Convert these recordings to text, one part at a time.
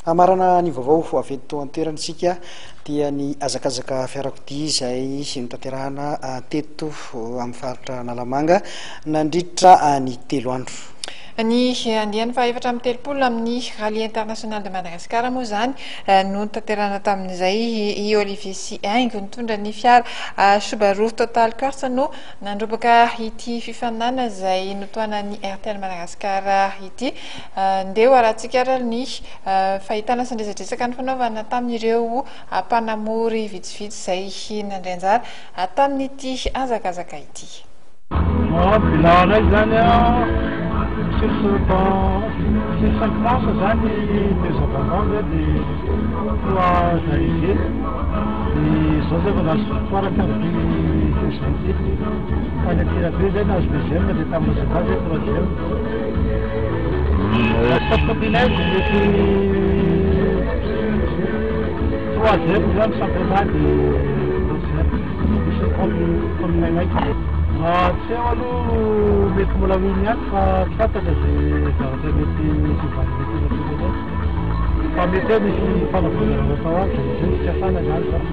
Hamarana ny vaovao avy eto an-toerana isika dia ny hazakazaka fiarakodia izay notanterahana teto amin'ny faritra Analamanga nandritra ny 3 andro. Ny andiany faha-34 amin'ny Rallye International de Madagascar moa izany no notanterahana tamin'izay. I Olivier sy Haingo nitondra ny fiara Subaru Total Course no nandrombaka ity fifaninanana izay notohanan'ny Airtel Madagascar ity. Ndeha ho arahantsika ary ny fahitana sy ny resadresaka nifanaovana tamin'ireo mpanamory vitsivitsy izay nandray anjara tamin'ity hazakazaka ity. Bon, bilan anay zany an, sur ce dans sur cinq manches zany deux abandons zay de trois arrivées, de zao zay vao nahazo victoire tamin'ity saison ity, tany Antsirabe zay nahazo deuxième de tamin'ny Majunga zay troisième. Top pinay mety troisième zany championnat de deuxième misy comme maimaiky. Tsy eo aloha mety mbola ho iny ihany fa tsy fantatra zay zavatra mety fivaliny tena fa mety hoe misy fanavaozana natao any zay zay fikasana zany fa ny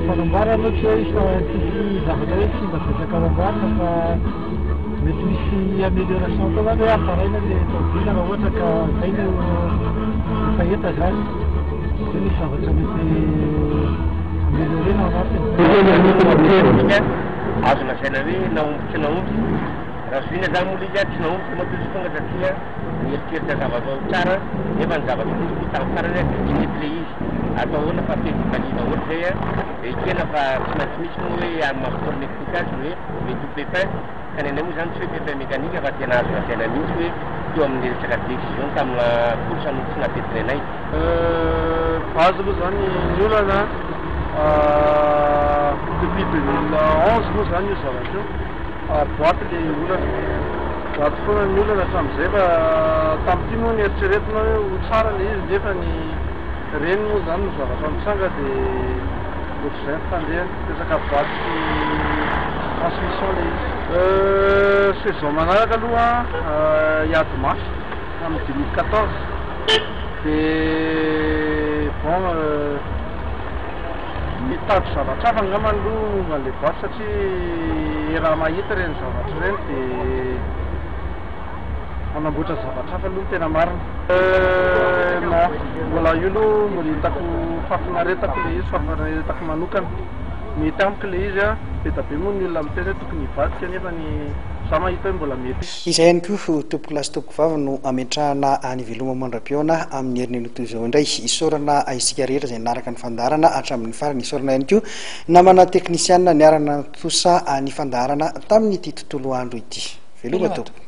fanamboarana tsy hoe tsisy zavatra hoe simba betsaka ao amboarina fa mety misy amélioration koa zany hoe hatsaraina le tomobile raha ohatra ka zay no efa hita zany zay misy zavatra mety améliorena ao anatiny. Azo lazaina hoe nahomby tsy nahomby. Raha zohina zany moa le izy tsy nahomby fa matoa tsy tonga satria nieritreritra zavatra ho tsara nefa ny zavatra nisy tamin'ny farany dia tsy nety le izy. Atao ahoana fa fety valiana ohatra zay a, dia ekena fa tsy maintsy misy moa hoe amin'ny maha sport mécanique azy hoe mety ho pépin. Ka ny anay moa zany tsy hoe pépin mécanique fa tena azo lazaina mihitsy hoe teo amin'ny resaka décision tamina course no tsy nampety anay. Base aloha zany ny olana depuis 2011 moa zany io zavatra io, boîte le olana, boîte foana ny olana hatramin'izay fa tamin'ity moa ny eritreretina hoe ho tsara le izy nefa ny reny moa zany ny zavatra mitranga dia ohatr'izay ny fandehany, resaka boîte sy transmission le izy. Saison manaraka aloha hiady mafy amin'ny 2014 dia bon mitady zavatra hafa angamba aloha momba an'ilay boîte satria raha mahita ireny zavatra ireny dia manamboatra zavatra hafa aloha ny tena marina. Non, mbola io aloha mbola hitako fahafinaretako le izy, fahafinaretako manokana. Mety amiko le izy a, be dia be moa ny olona miteny hoe tokony hivadika nefa ny za mahita hoe mbola mety. Izay ihany koa tompokolahy sy tompokovavy no ametrahana ny veloma mandra-pihaona amin'ny herinandro toy izao indray. Isaorana isika rehetra izay nanaraka ny fandaharana hatramin'ny farany. Isaorana ihany koa namana teknisiana niara-nanatontosa ny fandaharana tamin'ity tontolo andro ity. Veloma tompoko.